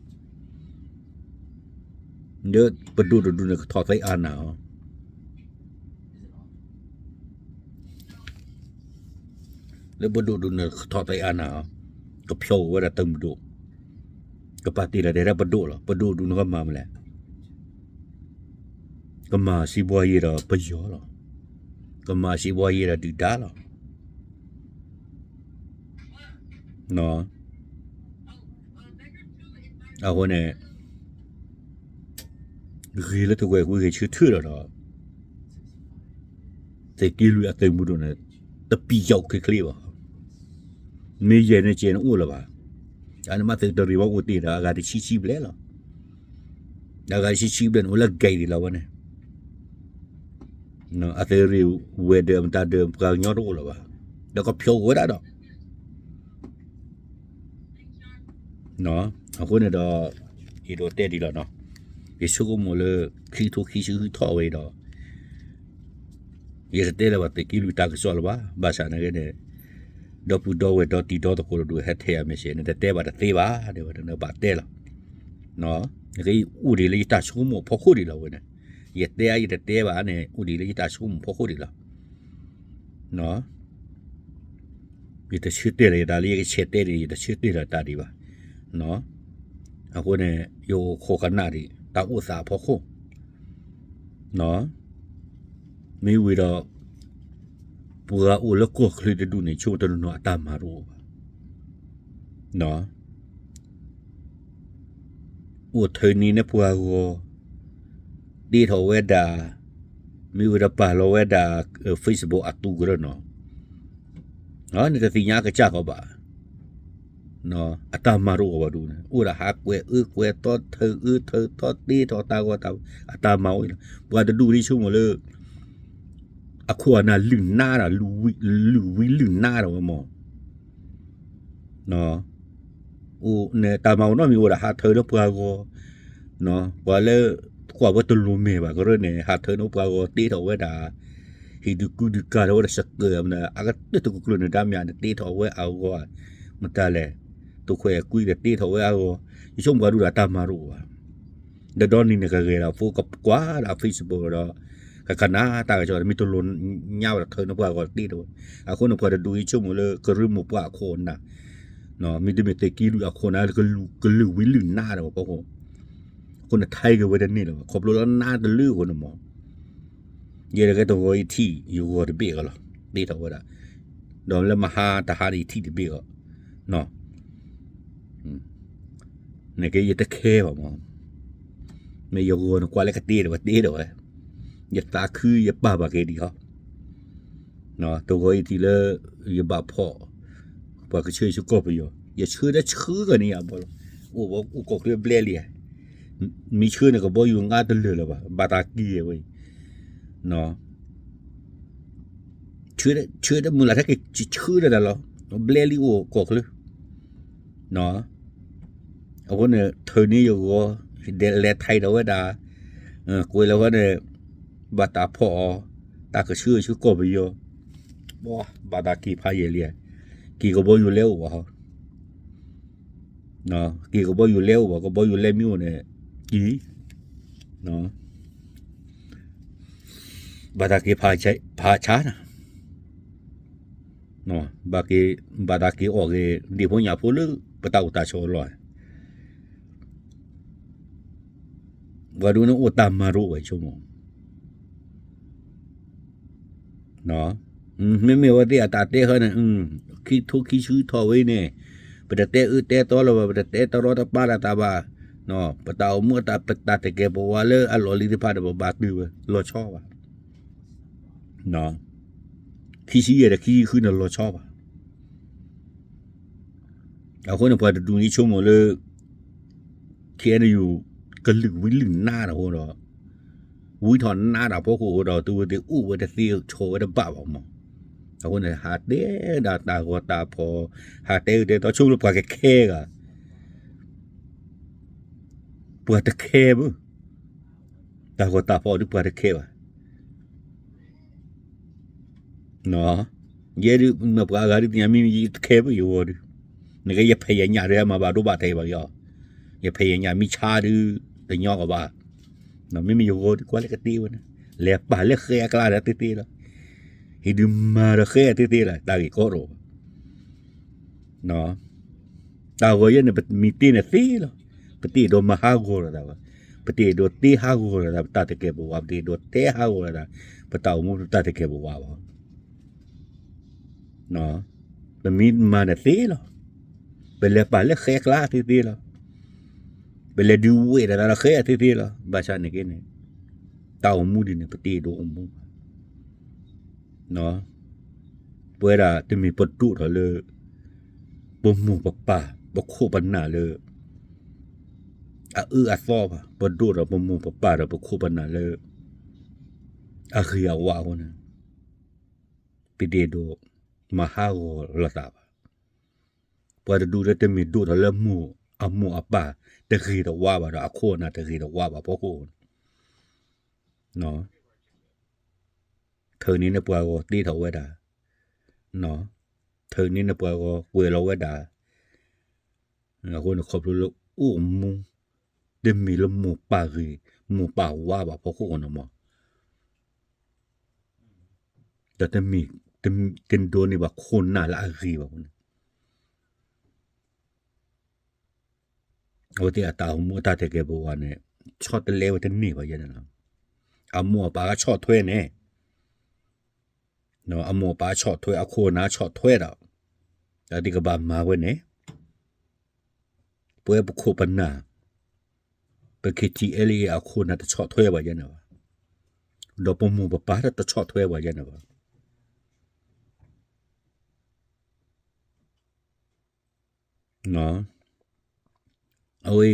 ဂ့ၤ ဒီးပဒိၣ်တဒူၣ်န့ၣ်ကထီၣ်သဲအါနၢ်အီၤ, လၢပဒိၣ်တဒူၣ်န့ၣ်ကထီၣ်သဲအါနၢ်အီၤ, ကဖျီၣ်ဝဲဒၣ်သုးမုၢ်ဒိၣ်, ကပာ်တ့ၢ်လီၤတဲဒၣ်ပဒိၣ်လီၤ. ပဒိၣ်တဒူၣ်န့ၣ်ကမၤမနုၤလဲၣ်, ကမၤစံးဘှီယဲဒီးပယီၤလီၤ. ကမၤစံးဘှီယဲဒီးဒုၣ်ဒါလီၤ. အဃိန့ၣ် ဂ့ၤလၢသုးကွဲးကွံဂဲၤဆၢထၢၣ်လီၤဒီး သုးက့လွံၢ်အသုးမုၢ်ဒိၣ်န့ၣ် တပံာ်ယီၣ်ချ့ချ့ဘၣ်. မ့ၢ်ယဲၢ်န့ၣ်ကဲန့ၣ်အိၣ်လၢၤဘၣ်. အန့ၣ်မးသုးတရံးဘၣ်အိၣ်တ့ၢ်ဒီးအဂၤတဆံဆံဘျဲၣ်လီၤ. အဂၤတဆံဆံဘျဲၣ်န့ၣ် အိၣ်လၢဂဲၤဒံးလီၤဝဲန့ၣ် အသုးရ့ၣ်ဝဲၤဒၢးမတၤဒၢးပှၤကညီတအိၣ်လၢၤဘၣ်. ဒီးကဖျီၣ်ဝဲဒၣ်ဒီး အဃိန့ၣ်ဒီး ယဒိးတဲဒံးလီၤနီၤ, ယဆိကမိၣ်လၢ ခံကထိခံဆံဃုထီၣ်ဝဲအံၤဒီး ယတတဲလၢၤဘၣ်သုးက့လွံၢ်တၢ်ကစီၣ်လၢၤဘၣ်. ဘၣ်ဆၣ်န့ၣ်ဂ့ၤန့ၣ် ဒီပုၢ်ဒီဝဲၢ်ဒီတံၤဒီသကိးတဒူၣ်ဟဲထဲယၤ message န့ၣ် တတဲဘၣ်တသ့ဘၣ် တဲဝဲဒၣ်န့ၣ်ဘၣ်တဲလီၤ. နကအိၣ်ဒံးလၢယတၢ်ဆိကမိၣ်ဖီခိၣ်ဒံးလီၤဝဲန့ၣ်, ယတဲယတတဲဘၣ်န့ၣ် အိၣ်ဒံးလၢယတၢ်ဆိကမိၣ်ဖီခိၣ်ဒံးလီၤ. ယတဆၢတဲာ်လၢၤယတၢ်လၢယကဆဲးတဲဒံး ယတဆၢတဲာ်လၢၤတၢ်ဒံးဘၣ်. အဃိန့ၣ် ယအိၣ်ခိးကနၣ်ဒံး တၢ်အိၣ်သးအဖီခိၣ် မ့ၢ်ဝံၤဒီး ပှၤအိၣ်လၢကီၢ်ချၢတဒူၣ်န့ၣ် ဆိတနီၤနီၤအတၢ်မၤတအိၣ်ဘၣ်. အိၣ်ထၢန့ၢ်န့ၢ်ပှၤဂီၤ, တ့ထီၣ်ဝဲဒၣ်, မ့ၢ်ဝံၤဒီးပာ်လီၤဝဲဒၣ် Facebook အတူကရၢနီၤ, နတသ့ၣ်ညါအကစၢ်ကီးဘၣ်. အတၢ်မၤတအိၣ်ဘၣ်ဒ်န့ၣ် အိၣ်ဒၣ်ဟးကွဲးအၢကွဲးသီ ထၢအၢထၢသီ တ့ထီၣ်တၢ်ဂီၤတၢ်ဖီၣ် အတၢ်မၤအိၣ်လီၤ. ပှၤတဒူၣ်ဒ်ဆိကမိၣ်လၢ အခိၣ်အနၢ်လုၢ်နါဒီး လုၢ်ဝံလုၢ်နါဒီးဝဲမၢ် အိၣ်န့ၣ် တၢ်မၤအိၣ်နီတမံၤအိၣ်ဒီးဟးထၢလၢပှၤဂီၤ, ပှၤလၢကွၢ်ဝဲတလိၣ်မဲာ်ဘၣ်ကရၢန့ၣ် ဟးထၢန့ၢ်ပှၤဂီၤတ့ထီၣ်ဝဲဒၣ်, ဟ့ၣ်ဒုးကူဒုးကၤထီၣ်ဝဲဒၣ်စကၢၢ်မနုၤ အကတၢၢ်တကျိၤကျိၤန့ၣ် တၢ်မ့ၢ်န့ၣ်တ့ထီၣ်ဝဲအဂီၤ, မတၤလဲၣ် သုးခွဲးကွံာ်ဒီးတ့ထီၣ်ဝဲအဂီၢ်, ယဆိကမိၣ်ပှၤဒူၣ်ဒီးတၢ်မၤတအိၣ်ဘၣ်. ဒီးဒီနံၤန့ၣ် ကဂဲၤဒီးဖိကကွၢ်ဒီး Facebook ဒီး ကကနၣ်တၢ်ကစီၣ် မ့ၢ်တလိၤညါဝဲဒီးထၢန့ၢ်ပှၤဂီၤတ့ဒီးဝဲ. အဃိန့ၣ် ပှၤတဒူၣ်အံၤဆိကမိၣ်လၢကရၢမိၢ်ပှၢ်အခိၣ်အနၢ်, မ့တမ့ၢ်သုးက့လွံၢ်အခိၣ်အနၢ် ကလုာ်ဝံလုာ်နါဒီးဝဲဖီခိၣ်, အဃိန့ၣ် ထါက့ၤဝဲတန့ၢ်လၢၤဘၣ် ခီဖျိလၢနါတလၢအဃိန့ၣ်မး ယဲဒၣ်ကဲတဂီၤအံၤထံၣ် ယဂီၤတဘ့ၣ်ကလီၤ တ့ထီၣ်ဝဲဒၣ်, ဒီးလၢမဟါတဟါန့ၣ်ယထံၣ်တဘ့ၣ်ကီး, နကဲယတခဲဘၣ်မး, မ့ၢ်ယဂီၤန့ၣ်ကွၢ်လၢကတ့ဒီးဝဲတ့ဒီးဝဲ, ယသးခုယပာ်ဘၣ်က့ၤဒံးဟီ, တဂီၤအံၤထံၣ်လၢ ယဘၣ်ဖီၣ် ပှၤကဆှၢယဆူကီၢ်ပယီၤ ယဆှၢတဆှၢကီးန့ၢ်ယၤဘီလီၤ, အိၣ်အိၣ်ကီၢ်ချၢဘျဲလံ, မ့ၢ်ဆှၢန့ၣ်ကဘီယူၤငါတလၢာ်လၢၤဘၣ် ဘၣ်တၢ်က့ၤဝဲအံၤ, ဆှၢတမုာ်လၢ်ထဲက့ၤဆှၢတၢ်လီၤ, ဘျဲလံအိၣ်ကီၢ်ချၢ, အဃိန့ၣ် ထၢၣ်န့ၢ်ယဂီၤ, လဲၤထံၣ်ဒီးဝဲဒၣ်, ကွဲးလီၤဝဲန့ၣ်, ဘၣ်တၢ်ဖီၣ်အီၤ, တၢ်ကဆှၢဆူကီၢ်ပယီၤ, ဘၣ်တၢ်က့ၤဖးယံာ်လံ, က့ၤကဘီယူၤလဲအိၣ်ဘၣ်ဟီ က့ၤကဘီယူၤလဲအိၣ်ဘၣ် ကဘီယူၤလဲမ့ၢ်အိၣ်န့ၣ်, က့ၤ, ဘၣ်တၢ်က့ၤဖးဆါနၤ, ဘၣ်က့ၤ, ဘၣ်တၢ်က့ၤအီၣ်က့ၤ ဒ့ၣ်ဖိညၣ်ဖိလၢပတၢ်အိၣ်တၢ်ဆိးအလီၢ်, ပှၤဒ်န့ၣ်အိၣ်တၢ်မၤတအိၣ်ဘၣ်ဆိကမိၣ် မ့မ့ၢ်ဝဲသ့ၣ်အတၢ်တဲဃီန့ၣ်, ခံထိခံဆံထီၣ်ဝဲန့ၣ်, ပတတဲအၢတဲသီလၢၤဘၣ် ပတတဲတရီတပါလၢၤတၢ်ဘၣ်, ပတၢ်အိၣ်မူအတၢ်ပတၢ်တကဲာ်ပဝးလၢအလီၢ်လံၤသ့ၣ်တဖၣ်ဒီး ပဘၣ်တုၤဝဲလီၤဆီဘၣ်, ခံဆံယဲၢ်ဒီးခံဆံဃုန့ၣ်လီၤဆီဘၣ်. အဃိန့ၣ် ပှၤတဒူၣ်န့ၣ်ဆိကမိၣ်လၢ ခ့ၣ်အဲၣ်ယူၣ် ကလုာ်ဝံလုာ်နါဒီးအဃိဒီး, ဝံထီၣ်နါဒီးဖီခိၣ်အဃိဒီး သုဝဲသ့ၣ်အိၣ်ဝဲတသ့ဆိးဝဲတဘၣ်ဘၣ်မး, အဃိန့ၣ် ဟးတဲဒၣ်တၢ်ဂီၤတၢ်ဖီၣ်, ဟးတဲအၢတဲသီဆိကမိၣ်လၢပှၤကခဲဂၤ, ပှၤတခဲဘၣ်, တၢ်ဂီၤတၢ်ဖီၣ်ဒ်ပှၤတခဲဘၣ် ယဲဒ်မ့ၢ်ပှၤအဂၤဒ်သ့ၣ်ညါမ့ၢ်ယတခဲဘၣ်ယဂီၤဒုး, နကဲယဖဲးယညၣ်ဒုးဟဲမၤဘၣ်ဒိဘၣ်ထံးဘၣ်က့ၤအီၤ, ယဖဲးယညၣ်မ့ၢ်ဆါဒုး, တညီကဘၣ်, မ့မ့ၢ်ယဂီၤဒုးကွၢ်လၢကတ့ဝဲန့ၣ်, လဲၤပာ်လၢဃဲအကျါဒီးသ့သ့လီၤ, ဟ့ၣ်ဒုးမၤဒီးဃဲသ့သ့လီၤ တၢ်ဂ့ၢ်ကီတအိၣ်ဘၣ် တၢ်ဂီၤယဲန့ၣ် ပမ့ၢ်တ့န့ၣ်သ့လီၤ, ပတအဲၣ်ဒိးမၤဟးဂီၤလိာ်သးဘၣ်, ပတအဲၣ်ဒိးတ့ဟးဂီၤလိာ်သး ပတၢ်တကဲာ်ပဝး, ပတအဲၣ်ဒိးတဲဟးဂီၤလိာ်သး, ပတၢ်အိၣ်မူပတၢ်တကဲာ်ပဝးဘၣ်, ပမ့ၢ်မၤန့ၣ်သ့လီၤ, ပလဲၤပာ်လၢဃဲကျါသ့သ့လီၤ, ပလဲၤဒုးဝဲၢ်တၢ်သးဒီးဃဲသ့သ့လီၤ, ဘၣ်ဆၣ်န့ၣ်က့န့ၣ်, တၢ်အိၣ်မူဒ်န့ၣ် ပတအဲၣ်ဒိးအိၣ်မူဘၣ် ပဝဲဒၣ်တမ့ၢ်ပဒိၣ်ထီၣ်လၢ ပမိၢ်ပပၢ် ပခိၣ်ပနၢ်လၢ အအၢအသီဘၣ်, ပဒိၣ်ထီၣ်ပမိၢ်ပပၢ်ဒီးပခိၣ်ပနၢ်လၢ အဂ့ၤအဝါအဃိန့ၣ် ပတအဲၣ်ဒိးမၤဟးဂီၤလိာ်သးဘၣ်. ပှၤတဒူၣ်လၢတမ့ၢ်ဒိၣ်ထီၣ်လၢမိၢ်အမိၢ်အပၢ်တဂ့ၤတဝါဘၣ်ဒီး အခိၣ်အနၢ်တဂ့ၤတဝါဘၣ်ဖီခိၣ်န့ၣ် ထၢၣ်န့ၢ်န့ၢ်ပှၤဂီၤတ့ထီၣ်ဝဲဒၣ်, ထၢၣ်န့ၢ်န့ၢ်ပှၤဂီၤကွဲးလီၤဝဲဒၣ်, အဃိန့ၣ်ခီဖျိလၢအိၣ်မူ တမ့ၢ်လၢမိၢ်ပၢ်ဂ့ၤ မိၢ်ပၢ်ဝါဘၣ်ဖီခိၣ်န့ၣ်မး, ဒီးတမ့ၢ် တဒိးန့ၢ်ဘၣ်ခိၣ်နၢ်လၢအဂ့ၤဘၣ်န့ၣ် အဝဲသ့ၣ်အတၢ်အိၣ်မူအတၢ်တကဲာ်ပဝးန့ၣ် ဆီတလဲဝဲတန့ၢ်ဘၣ်ယဲန့ၣ်လီၤ. အမိၢ်အပၢ်ကဆီၣ်ထွဲန့ၣ်, အမိၢ်အပၢ်ဆီၣ်ထွဲ အခိၣ်အနၢ်ဆီၣ်ထွဲဒီး အဝဲသ့ၣ်ကဘၣ်မၤဝဲန့ၣ်, ပဝဲပခိၣ်ပနၢ် ပ ခ့ထံအဲလ်အ့ အခိၣ်အနၢ်တဆီၣ်ထွဲဘၣ်ယဲန့ၣ်ဘၣ်, ဒီးပမိၢ်ပပၢ်တဆီၣ်ထွဲဘၣ်ယဲန့ၣ်ဘၣ်. အဝဲ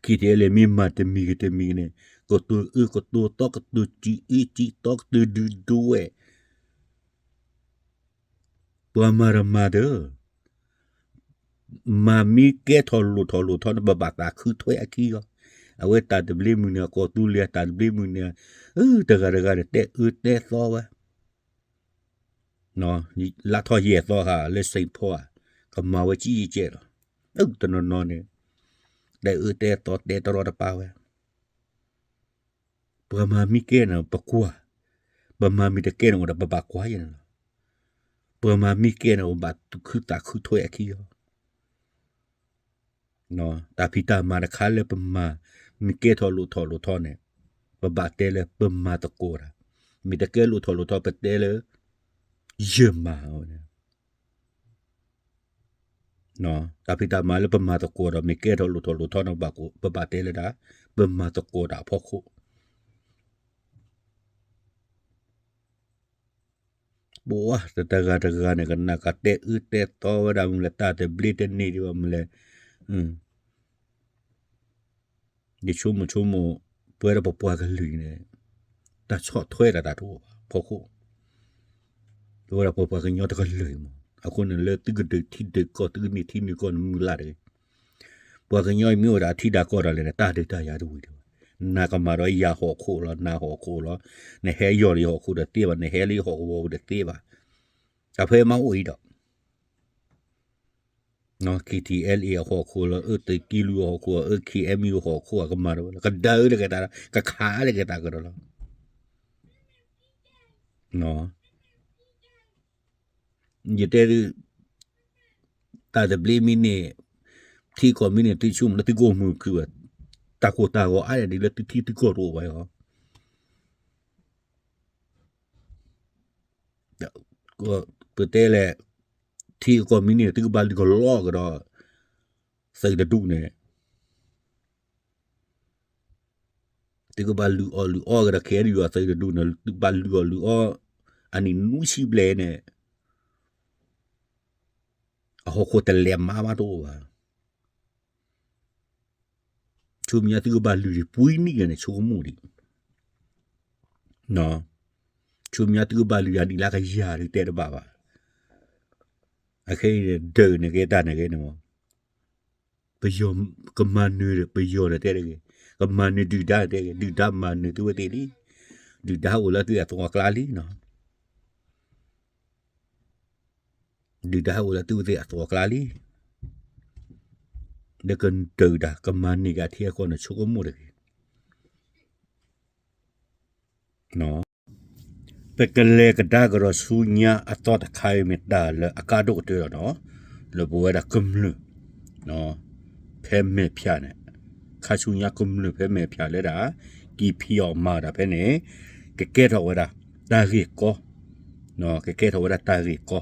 ခ့ထံအဲလ်အ့ မ့ၢ်မၤတမံၤဂ့ၤတမံၤဂ့ၤန့ၣ် ကတိၤအၢကတိၤသီ ကတိၤစံးအၢစံးသီ ကတိၤဒုးဒိဝဲ ပှၤမၤတမၤဒီး မၤမ့ၢ်ကဲထီၣ်လိၣ်ထီၣ်လိၣ်ထီၣ်န့ၣ် ပဘၣ်သးခုထွဲအခံဂီၢ်, အဝဲတၢ်သဘျ့မုၢ်နံၤ ကီၢ်သူလ့ၤအတၢ်သဘျ့မုၢ်နံၤ, အၢ တဂၤတဂၤန့ၣ် တဲအၢတဲသီဝဲ လါထီၣ်ယဲၢ်သီဧါ လၢ Saint Paul ဧါ, ကမၤဝဲကံကဲလီၤ. အုၣ်တနီၤနီၤန့ၣ် တဲအၢတဲသီတဲတရီတပါဝဲ ပှၤမၤမ့ၢ်ကဲန့ၣ် ပကွၢ်, ပမၤမ့ၢ်တကဲန့ၣ် အိၣ်ဒီးပဘၣ်ကွၢ်ယဲန့ၣ်လီၤ. ပှၤမၤမ့ၢ်ကဲန့ၣ် ပဘၣ်သူၣ်ခုသးခုထွဲအခံလီၤ. တၢ်ဖံးတၢ်မၤတခါလၢပမၤမ့ၢ်ကဲထီၣ်လိၣ်ထီၣ်လိၣ်ထီန့ၣ် ပဘၣ်တဲလၢပမၤသကိးတၢ်, မ့ၢ်တကဲလိၣ်ထီၣ်လိၣ်ထီ ပတဲလၢ ယမၤဝဲန့ၣ် တၢ်ဖံးတၢ်မၤလၢပမၤသကိးဒီး မ့ၢ်ကဲထီၣ်လိၣ်ထီၣ်လိၣ်ထီန့ၣ် ပဘၣ်တဲလၢဒၣ် ပမၤသကိးတၢ်အဖီခိၣ် ပှၤတဂၤတဂၤန့ၣ် ကနၣ်ကတဲအၢတဲသီဝဲဒၣ်မနုၤလဲၣ် တၢ်သဘျ့တန့ၢ်ဒံးဘၣ်မနုၤလဲၣ်, ယဆိကမိၣ်ဆိကမိၣ် ပဝဲဒၣ်ပပှၤကလုာ်န့ၣ် တၢ်ဆီၣ်ထွဲတၢ်တအိၣ်ဘၣ် ဖီခိၣ် ပဝဲဒၣ်ပပှၤကညီတကလုာ်မး အဃိန့ၣ်လၢသုကဒုးထံဒုးကီၢ် သုကန့ၢ်ထံန့ၢ်ကီၢ်န့ၣ် မုၢ်လၢ်တဂ့ၤ ပှၤကညီအံၤမ့ၢ်အိၣ်ဒီးအထံဒၣ်ကီၢ်ဒၣ်လဲာ်န့ၣ် တၢ်ဒုးတၢ်ယၤတဝံၤဒံးဘၣ်, နၤကမၤဒီးယၤဟီၣ်ခိၣ်လီၤ နၤဟီၣ်ခိၣ်လီၤ, နဟဲယီၢ်လၢယဟီၣ်ခိၣ်ဒီးသ့ဘၣ် နဟဲလၢယဟီၣ်ကဝီၤပူၤဒီးသ့ဘၣ်, တၢ်ဖဲမ့ၢ်အိၣ်အံၤဒီး KTLA အဟီၣ်ခိၣ်လီၤ အၢသုးက့လွံၢ်အဟီၣ်ခိၣ် အၢ KNU အဟီၣ်ခိၣ် အကမၤဒီးဝဲလီၤ ကဒၢလၢက့ၤတၢ် ကခးလၢက့ၤတၢ်ကဒီးလီၤ ယတဲသု တၢ်သဘျ့မ့ၢ်န့ၢ် ထံကီၢ်မ့ၢ်န့ၢ် သုဆိကမိၣ်လၢသုကအိၣ်မုာ်ခုၣ်ဘၣ်, တၢ်ကိၢ်တၢ်ဂီၤအါဒၣ်ဒ်လၢသုထံသုကီၢ်တအိၣ်ဘၣ်အီၤ, ပတဲလဲၣ် ထံကီၢ်မ့ၢ်န့ၢ် သုကဘၣ်လုၢ်ကလီကဒီး သုးတဒူၣ်န့ၣ် သုကဘၣ်လုၢ်အီၣ်လုၢ်အီကဒီး ခဲအံၤဒုးအသုးတဒူၣ်န့ၣ် သုဘၣ်လုၢ်အီၣ်လုၢ်အီ အနံၣ်နွံဆံဘျဲၣ်န့ၣ် အဟီၣ်ခိၣ်တလဲၤမၤဘၣ်တအိၣ်ဘၣ်. ဆူမဲာ်ညါသုကဘၣ်လုၢ်ဒံးပှဲၤနံၣ်ဂၤန့ၣ် ဆိကမိၣ်ဒံး, ဆူမဲာ်ညါသုကဘၣ်လုၢ်ယၤဒံးလၢကယၤဒုးတဲတဘၣ်ဘၣ်. အခဲအံၤန့ၣ် ဒၢးန့ၣ်ကဲတၢ်န့ၣ်ဂ့ၤန့ၣ်မး ပယီၤ ကမၤနၢၤဒီး ပယီၤန့ၣ်တဲတဂ့ၤ, ကမၤနၢၤဒုၣ်ဒါတဲတဂ့ၤ, ဒုၣ်ဒါမၤနၢၤသုဝဲသ့ၣ်လံ, ဒုၣ်ဒါအိၣ်လၢသုအသဝီကျါလံနီၤ, ဒုၣ်ဒါအိၣ်လၢသုဝဲသ့ၣ်အသဝီကျါလံ, ဒီးကဒုၣ်ဒါ ကမၤန့ၢ်က့ၤအထံအကီၢ်န့ၣ် ဆိကမိၣ်တဂ့ၤ ပကလဲၤကဒါကဒီးဆူညါအသီတခါအံၤ မ့ၢ်တၢ်လၢအကါဒိၣ်ကတၢၢ်လီၤနီၤ, လၢပဝဲဒၣ်ကမျၢၢ် ဖဲမဲာ်ဖၠၣ်န့ၣ်, ခါဆူညါကမျၢၢ်ဖဲမဲာ်ဖၠၣ်လၢဒၣ် က့ၤဖံးအီၣ်မၤတၢ်ဖဲန့ၣ် ကကဲထီၣ်ဝဲဒၣ် တၢ်ဂ့ၢ်ကီ ကကဲထီၣ်ဝဲဒၣ်တၢ်ဂ့ၢ်ကီ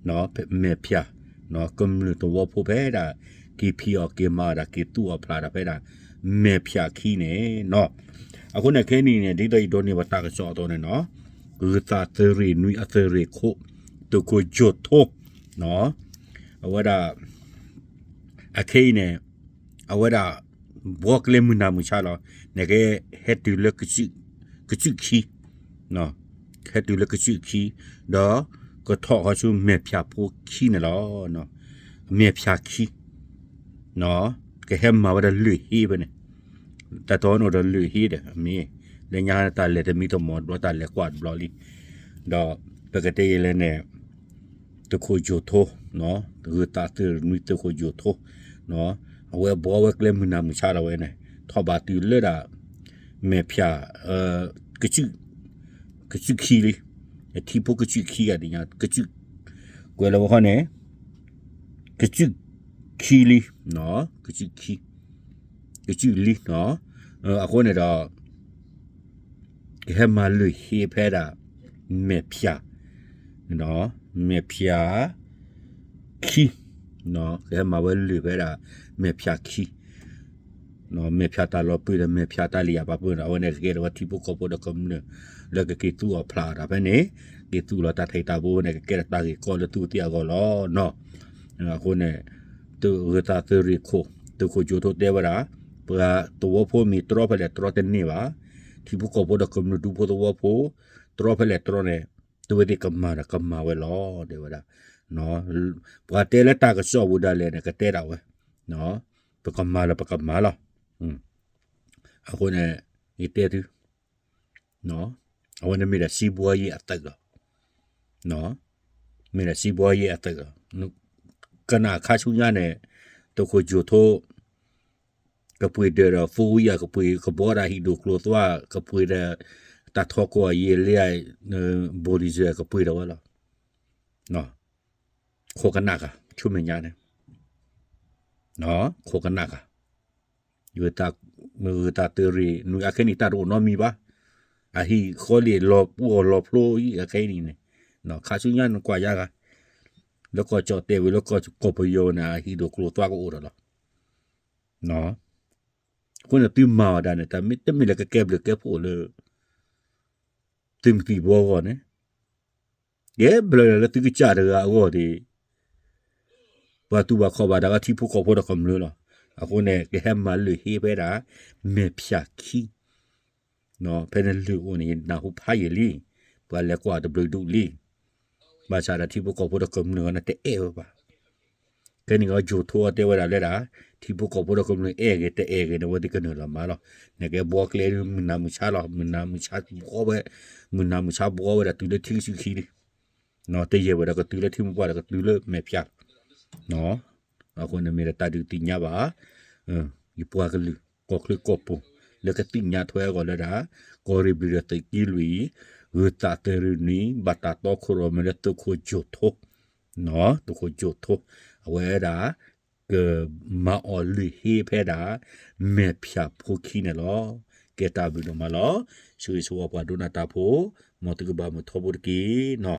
မဲာ်ဖၠၣ် ကမျၢၢ်သဝီဖိဖဲဒၣ် က့ၤဖံးအီၣ်က့ၤမၤတၢ် က့ၤသူၣ်အီၣ်ဖျးတၢ်ဖဲဒၣ် မဲာ်ဖၠၣ်ခံန့ၣ်နီၤ. အဃိန့ၣ်ခဲနံၣ်န့ၣ် ဒ်သိးယဒိးန့ၢ်ဘၣ်တၢ်ကစီၣ်အသိးန့ၣ်နီၤ, ဂုၤသးသုးရ့ၣ်နွံအသုးရ့ၣ်ခိၣ် သုးခိၣ်ယိာ်ထိ အဝဲဒၣ် အခဲအံၤန့ၣ် အဝဲဒၣ် ဘှီကျဲမုၢ်နၤမုၢ်ဆါလီၤ. နကဟဲတုၤလၢ ကစၢၢ်ခံ, ဟဲတုၤလၢကစၢၢ်ခံ, ဒီးကထီၣ်ဃီဆူမဲာ်ဖၠၣ်ဖိခံန့ၣ်လီၤ. မဲာ်ဖၠၣ်ခံ ကဟဲမၤဝဲဒၣ်လၢၢ်ဟ့ဖဲန့ၣ်, တၢ်တီန့ၣ်ဒီးလၢၢ်ဟ့ဒီး မ့ၢ် လၢညါတၢ်လဲၤတမံၤတမီၢ်တဘျီ တၢ်လဲၤကွၢ်တဘျီလံ. ဒီးပကတဲယဲလဲၣ်န့ၣ် သုးခိၣ်ယိာ်ထိ ဂုၤသးသုးရ့ၣ်နွံသုးခိၣ်ယိာ်ထိ အဝဲဘှီဝဲကျဲမုၢ်နၤမုၢ်ဆါဒီးဝဲန့ၣ် ထီၣ်ဘးတုၤလၢဒၣ် မဲာ်ဖၠၣ် ကစၢၢ် ကစၢၢ်ခံလံ. ထံဖိကစၢၢ်ခံဂၤဒ်ညါ ကစၢၢ် ကွဲးလီၤဝဲခီန့ၣ် ကစၢၢ်ခံလံ, ကစၢၢ်ခံ ကစၢၢ်လံနီၤ. အဃိန့ၣ်ဒီး ကဟဲမၤလၢၢ်ဟ့ဖဲဒၣ် မဲာ်ဖၠၣ် မဲာ်ဖၠၣ်ခံ ကဟဲမၤဝဲလၢၢ်ဖဲဒၣ် မဲာ်ဖၠၣ်ခံ မဲာ်ဖၠၣ်တၢ်လီၤပှ့ၤဒီး မဲာ်ဖၠၣ်တၢ်လံၣ်အပာ်ပှ့ၤဒီး အဝဲန့ၣ်ကကဲထီၣ်ဝဲထံဖိကီၢ်ဖိဒီးကမျၢၢ် လၢကက့ၤသူၣ်အီၣ်ဖျးတၢ်ဖဲန့ၣ် က့ၤသူၣ်လီၤတၢ်ထံၣ်တၢ်ဘိဝဲန့ၣ် ကကဲထီၣ်တၢ်ဂ့ၢ်ကီလၢသုဝဲသ့ၣ်အဂီၢ်လီၤနီၤ. အဃိန့ၣ် သုးဂုၤသးသုးရ့ၣ်ခိၣ် သုးခိၣ်ယိာ်ထိတဲဝဲဒၣ် ပှၤသဝီဖိမ့ၢ်တြီဖဲလဲၣ်တြီတန့ၢ်ဘၣ်. ထံဖိကီၢ်ဖိဒီးကမျၢၢ်ဒူဖိသဝီဖိ တြီဖဲလဲၣ်တြီန့ၣ် သုဝဲသ့ၣ်ကမၤဒီးကမၤဝဲလီၤ တဲဝဲဒၣ်. ပှၤတဲလၢတၢ်ကစီၣ်ပူၤဒၣ်လဲာ်န့ၣ် ကတဲဒၣ်ဝဲ ပကမၤလၢပကမၤလီၤ. အဃိန့ၣ် ယတဲသု အဝဲန့ၣ်မ့ၢ်ဒၣ်စံးဘှီယ့ၢ်အသုးလီၤ. မ့ၢ်ဒၣ်စံးဘှီယ့ၢ်အသုးလီၤ. ကနၣ်ခါဆူညါန့ၣ် သုးခိၣ်ကၠိၣ်ထိ ကပှ့ၤဒၢးဒီး ဖိဝံယၤ ကပှ့ၤကဘီတၢ်ဟံၣ်ဒိၣ်ကျိၤသွါ ကပှ့ၤဒီး တၢ်ထီကီၢ်အယံာ်လံ ဘိလံစၢၤ ကပှ့ၤဒီးဝဲလီၤ. ခိးကနၣ်ဂၤ ဆူမဲာ်ညါန့ၣ် ခိးကနၣ်ဂၤ ဂုၤသးသုးရ့ၣ် နွံအခဲအံၤန့ၣ် တၢ်တအိၣ်နီတမံၤဘၣ်. အဟံၣ်ဃီလံာ်လီၤပှီၢ်လီၤဖျိအံၤ အခဲအံၤန့ၣ်န့ၣ် ခါဆူညါနကွၢ်ယါဂၤ လၢကီၢ်ကၠီၣ်တဲာ်ဝံၤ လၢကီၢ်ကီၢ်ပယီၤန့ၣ် အဟံၣ်ဒိၣ်ကျိၤသွါကအိၣ်ဒီးလီၤ. အဃိန့ၣ်သုမၤအီၤဒၣ်န့ၣ် တမ့ၢ်လၢကကဲဘျုးကဲဖှိၣ်လၢ သုးမုၢ်သံၣ်ဘိအဂီၢ်န့ၣ် ကဲဘျုးလၢသုကစၢ်တဂၤအဂီၢ်ဒီး ပှၤတူၢ်ဘၣ်ခီၣ်ဘၣ်တၢ်ကထံဖိကီၢ်ဖိဒီးကမျၢၢ်လီၤ. အဃိန့ၣ် ကဟဲမၤလၢာ်ဟ့ဖဲဒၣ် မဲာ်ဖၠၣ်ခံ ဖဲနလုၢ်အိၣ်န့ၣ် ယနၢ်ဟူဖးယံာ်လံ, ပှၤလဲၤကွၢ်တဘျုးဒူၣ်လံ. ဘၣ်ဆၣ်ဒီးထံဖိကီၢ်ဖိဒီးကမျၢၢ်န့ၣ် တအဲၣ်ဝဲဘၣ်. ခဲနံၣ်ကီၢ်ကၠိၣ်ထိတဲဝဲဒၣ်လၢဒၣ် ထံဖိကီၢ်ဖိဒီးကမျၢၢ်အဲၣ်ဂ့ၤတအဲၣ်ဂ့ၤန့ၣ် အဝဲသ့ၣ်ကနုာ်လီၤမၤလီၤ. နကဲဘှီကျဲဒုး မုၢ်နၤမုၢ်ဆါလီၤ, မုၢ်နၤမုၢ်ဆါဘှီဝဲ, မုၢ်နၤမုၢ်ဆါဘှီဝဲဒၣ်တုၤလၢထံကစူၤခံလံ. တယံာ်ဝဲဒီးကတုၤလၢထံမိၢ်ပှၢ်ဒီးကတုၤလၢမဲာ်ဖၠၣ်လီၤ. အဃိန့ၣ်မ့ၢ်ဒီးတၢ်ဒုးသ့ၣ်ညါဘၣ် ယပှၤကလုာ် ကီၢ်ချၢကီၢ်ပူၤ လၢကသ့ၣ်ညါထွဲအဂီၢ်လၢဒၣ် ကီၢ်ရ့ၣ်ဘျုးဒီးသုးက့လွံၢ်အံၤ ဂုၤသးသုးရ့ၣ်နွံ ဘၣ်တၢ်တီခိၣ်ရိၣ်မဲလၢသုးခိၣ်ကၠိၣ်ထိ, သုးခိၣ်ကၠိၣ်ထိ အဝဲဒၣ် ကမၤအီၤလၢာ်ဟ့ဖဲဒၣ် မဲာ်ဖၠၣ်ဖိခံန့ၣ်လီၤ. ကဲတၢ်ဘျုးဒိၣ်မးလီၤ. ဆိၣ်ဂ့ၤဆိၣ်ဝါပှၤဒိကနၣ်တၢ်ဖိ မ်သုကဘၣ်မုာ်ထီဘိတက့ၢ်နီၤ.